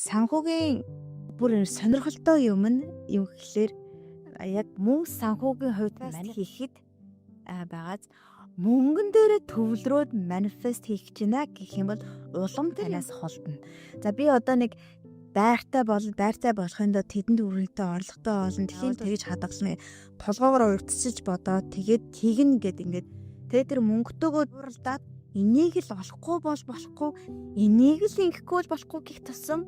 Санхүүгийн бүр сонирхолтой юм нь юм гэхлээр яг мөн санхүүгийн хувьд хийхэд байгааз мөнгөн дээрээ төвлөрөөд manifest хийх гэж байна гэх юм бол улам танаас холдоно. За, би одоо нэг байртай бол байртай болохын тулд тэдэнд өргөнтэй орлоготой болно. Тэгэхээр тэгж хадгална. Толгоогоор урьдчилж бодоод, тэгээд тэгнэ гэд ингээд тэгээд тэр мөнгөтэйгөө дууралдаад, энийг л олохгүй бол болохгүй, энийг л ингэхгүй бол болохгүй гэх тусам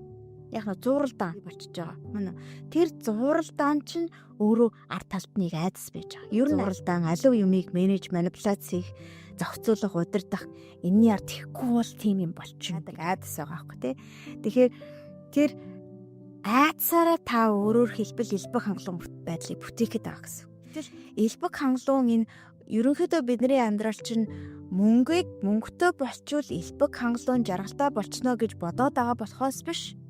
яг нь зууралдаан болчихж байгаа. Мөн тэр зууралдаан чинь өөрөө ард талд нэг айдас байж байгаа. Ер нь зууралдаан алив юмыг manage, манипуляц хийх, зохицуулах, удирдах, энэний ард хийхгүй бол тийм юм болчихно айдас байгаа байхгүй, тий. Тэгэхээр тэр айдсаараа та өөрөөр хэлбэл элбэг хангалуун байдлыг бүтээхэд байгаа гэсэн. Гэтэл элбэг хангалуун энэ ерөнхийдөө бидний амьдрал чинь мөнгийг мөнгөтэй болчвол элбэг хангалуун, жаргалтай болчихно гэж бодоод байгаа болохоос биш. Яг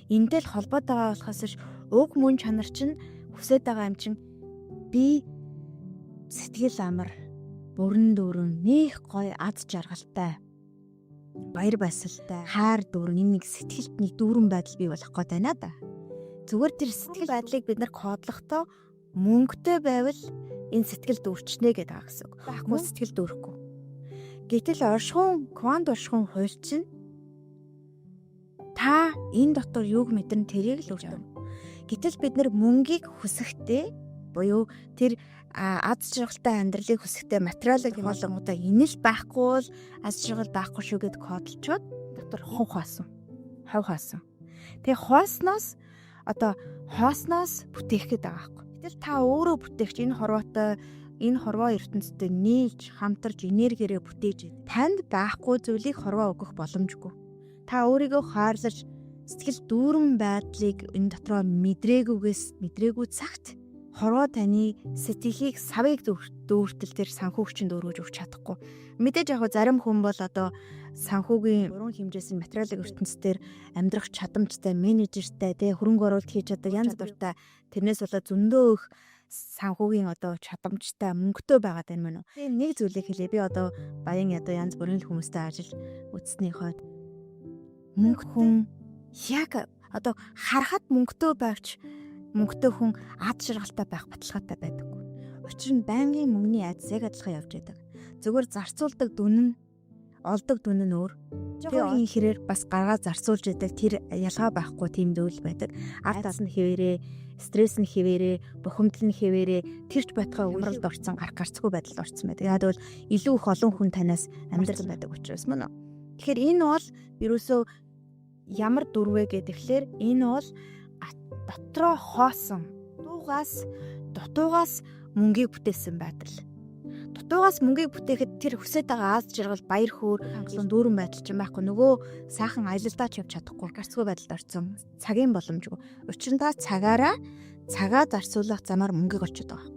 энэтэй л холбоотой байгаа болохоос биш, уг мөн чанар чинь хүсээд байгаа юм чинь би сэтгэл амар, бүрэн дүүрэн, нэх гоё аз жаргалтай, баяр баясгалтай, хайр дүүрэн, энэ нэг сэтгэлд нэг дүүрэн байдал бий болох гээд байна да. Зүгээр тэр сэтгэл байдлыг бид нар кодлохдоо мөнгөтэй байвал энэ сэтгэл дүүрчнэ гэдэг байгаа гэсэн үг. Байхгүй сэтгэл дүүрэхгүй. Гэтэл оршихуун, квант оршихуун хууль чинь та энэ дотор юуг мэдэрнэ, тэрийг л үрж авна. Гэтэл бид нар мөнгийг хүсэхдээ буюу тэр аз жаргалтай амьдралыг хүсэхдээ материалыг болонгуудаа энэ л байхгүй бол аз жаргал байхгүй шүү гэд кодлчоод дотор хов хаасан. Хов хаасан. Тэгээ хоосноос, одоо хоосноос бүтээх гээд байгаа байхгүй. Гэтэл та өөрөө бүтээгч, энэ хорвоотой, энэ хорвоо ертөнцтэй нийлж хамтарч энергиэрээ бүтээж, танд байхгүй зүйлийг хорвоо өгөх боломжгүй. Та өөрийгөө хайрлаж, сэтгэл дүүрэн байдлыг энэ дотроо мэдрээгүйгээс мэдрээгүй цагт хорвоо таны сэтгэлийг савыг дүүртэл тэр санхүүгчэнд өргөж өгч чадахгүй. Мэдээж яг зарим хүн бол одоо санхүүгийн уран хэмжээс нь материалын ертөнцийн амьдрах чадамжтай, менежертэй, тэ, хөрөнгө оруулалт хийж чаддаг, янз бүртэй, тэрнээс болоод зөндөө их санхүүгийн одоо чадамжтай, мөнгөтэй байгаад байна мөн үү. Тэгээ нэг зүйлийг хэлье. Би одоо баян, одоо янз бүрийн хүмүүстэй ажиллаж үзсний хувьд мөнгө хүн яг одоо харахад мөнгөтэй байвч мөнгөтэй хүн ад жаргалтай байх баталгаатай байдаггүй. Учир нь байнгын мөнгөний айдас яг адилхан явж байдаг. Зүгээр зарцуулдаг дүн нь, олдог дүн нь өөр. Тэгээ хэрээр бас гаргаа зарцуулж идэг, тэр ялгаа байхгүй, тийм зүйл байдаг. Ард тал нь хэвээрээ, стресс нь хэвээрээ, бухимдал нь хэвээрээ, тэрч байтугай хямралд орсон, гарах гарцгүй байдалд орсон байдаг. Яг бол илүү их олон хүн танаас амьдрал байдаг учраас мөн үү. Тэгэхээр энэ бол ерөөсөө ямар дүр вэ гэхээр энэ бол дотроо хоосон дуугаас, дутуугаас мөнгийг бүтээсэн байдал. Дутуугаас мөнгийг бүтээхэд тэр хүсэж байгаа аз жаргал, баяр хөөр, хангалуун дүүрэн байдал чинь байхгүй. Нөгөө сайхан аялалдаа ч явж чадахгүй, гарцгүй байдалд орсон. Цагийн боломжгүй. Учир нь та цагаараа, цагаа зарцуулах замаар мөнгийг олчод байгаа.